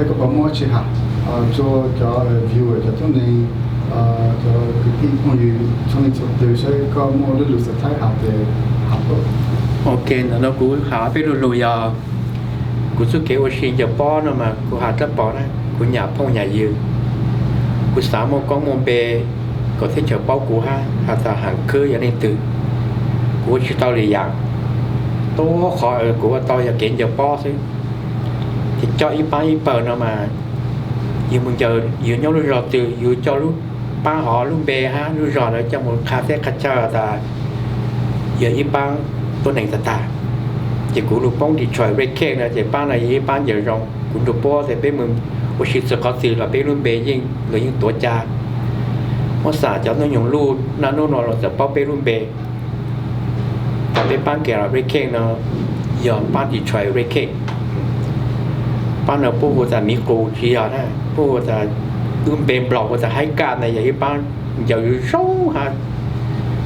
Koj puas muaj tsis has rua cov viewers, cov tuab neeg, cov kwv tij phooj ywg txhua leej txhua tug saib koj muaj lub lus xav thaib has ces has. Ok, ntawm no kuv has peb lub lus yog kuv txuj kev ua si ncaws pob no mas kuv has dlab pov na, kuv nyam phooj nyam ywg. Kuv xav muaj koob muaj npe kom teb chaws paub kuv hab has tas Ham Khwb yog leej twg. Kuv ua tsis tau li yaam, tuab qhov kuv ua tau yog kev ncaws pob xwb. Ces coj ib paab ib pawg no mas yug mus ncaws yug nyob lub zog twg yug coj lub paab hov lub npe hab lub zog ntawd coj mus qha teb qha chaw tas yog ib paab tuab neeg tag tag. Ces kuv lug poob Detroit Red Canes no ces paab no yog ib paab ncaws zoo. Kuv nrug puab tas peb mus ua si txug qhov twg los peb lub npe yeej, luag yeej tuav ca. Muab xam cov hnub nyoog luj naj nub no luag txawm paub peb lub npe. Tas peb paab Red Canes no yog paab Detroit Red Canes. Paab no puab hu tas Miv Qus tsis yog na, puab hu tas, lub npe Nplog hu tas Haib Kaj na, yog ib paab ncaws zoo hab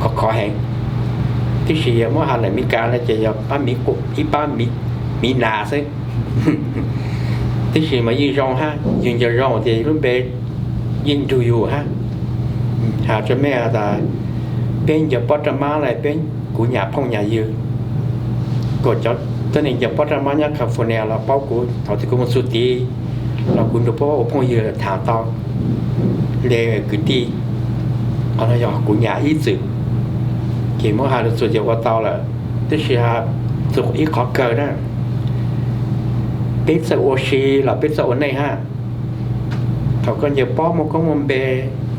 khov khov heev. Tib si yog muab has lawm Mis Kas no ces yog paab Miv Qus, ib paab Miv Nas xwb. Tib si mas yeej zoo hab, yug ncaws zoo ces lub npe yeej nrug yug hab. Has rua mej tas peb ncaws pob raj mab le peb, kuv nyam phooj nyam ywg. Kom cov tuab neeg ncaws pob raj mab nyob California los paub kuv, thaum twg kuv mus txug tid los kuv nrug puab ua phooj ywg thaam tau le kwv tij. Qhov no yog kuv nyam ib txwm, ces muab has lug txug ces ua tau lawm. Tib si has txug ib qhov kawg na, peb txawj ua si los peb txawj ua neej hab. Thaum koj ncaws pob muaj koob muaj npe,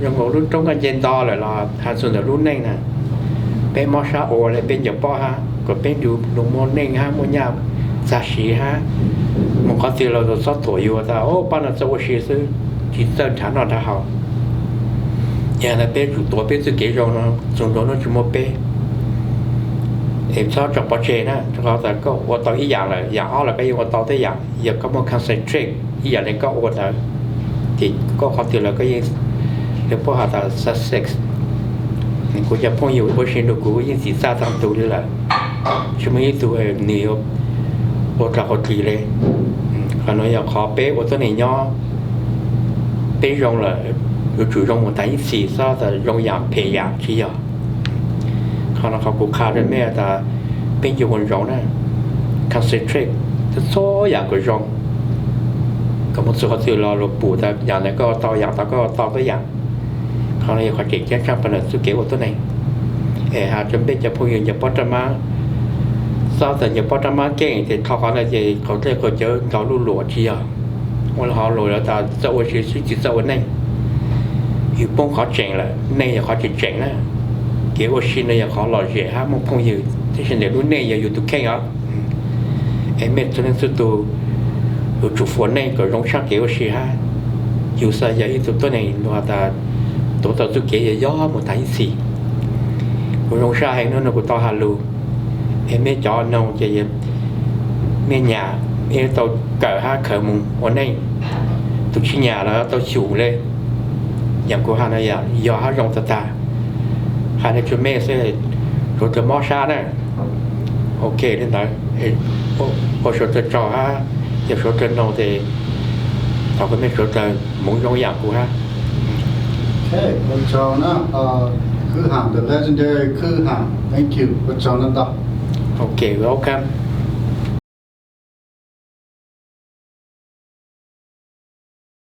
zoo nkaus lub roob koj nce nto lawm los has txug ntawm lub neej na, peb mob sab ua le peb ncaws pob hab kom peb nrug lug muaj neej hab muaj nyaj txag siv hab. Mus qhov twg los txhob thuam yus tas o paab no txawj ua si xwb, tsis txawj nrhav noj nrhav haus. Yog le peb tsum tuav peb txuj kev zoo no txug ntua nub tsis muaj peb. Es txhob tso pov tseg na, rua qhov tas koj ua tau ib yaam lawm, yaam ob los koj yeej ua tau tej yaam, yog koj muaj concentrate ib yaam le koj ua ntawd, ces koj qhov twg los koj yeej, le puab has tas success. Kuv cov phooj ywg ua si nrug kuv yeej txim txaj taag tug le lawm, tsis muaj ib tug nwg yuav ua dlaag qhov dlig le. Qhov nuav yog qhov peb ua tuab neeg nyob, peb zoo lawm yuav tsum zoo mus taag ib txhis, txhob tas zoo yaam phem yaam tsis yog. Qhov no qhov kuv qha rua mej tas peb ncu ua ntsoov na, concentrate txhua yaam kom zoo, kom mus txug qhov twg los lug pum tas yaam ntawd koj ua tau, yaam tod koj ua tau tuab yaam. Qhov no yog qhov tseem ceeb tshaj plaws txuj kev ua tuab neeg. Es has rua peb cov phooj ywg ncaws pob raj mab, txhob tas ncaws pob raj mab keej ces dhau qhov no ces qaug dlej qaug cawv nkaus luj luam tsis yog. Ua le hov lug tas txawj ua si xwb tsis txawj ua neej. Yus poob qhov tseem lawm, neej yog qhov tseem tseem na. Kev ua si no yog qhov lom zem hab muaj phooj ywg, tab sis ntawm lub neej yog yus tug kheej os. Es mej txhua leej txhua tug yuav tsum fuas neej kom zoo tshaj kev ua si hab. Yus xav yog ib tug tuab neeg luag has tas tuav tau txuj kev yog yog mus taag ib txhis. Kuv zoo sab heev nub nua kuv tau has lug, es mej cov noog ces mej nyam, mej tau kawm hab khaws mus ua neej. Tus tsis nyam los tau xyum le. Yaam kuv has no yog hab zoo tag tag. Has le rua mej xwb, suav dlawg mob sab na. Ok le ntawd, ua suav dlawg tsaug hab, yog suav dlawg noog tes thov kom mej suav dlawg moov zoo yaam kuv hab. Ua tsaug na, Khwb Ham, the legendary Khwb Ham, thank you, ua tsaug ntau ntau. Ok, welcome.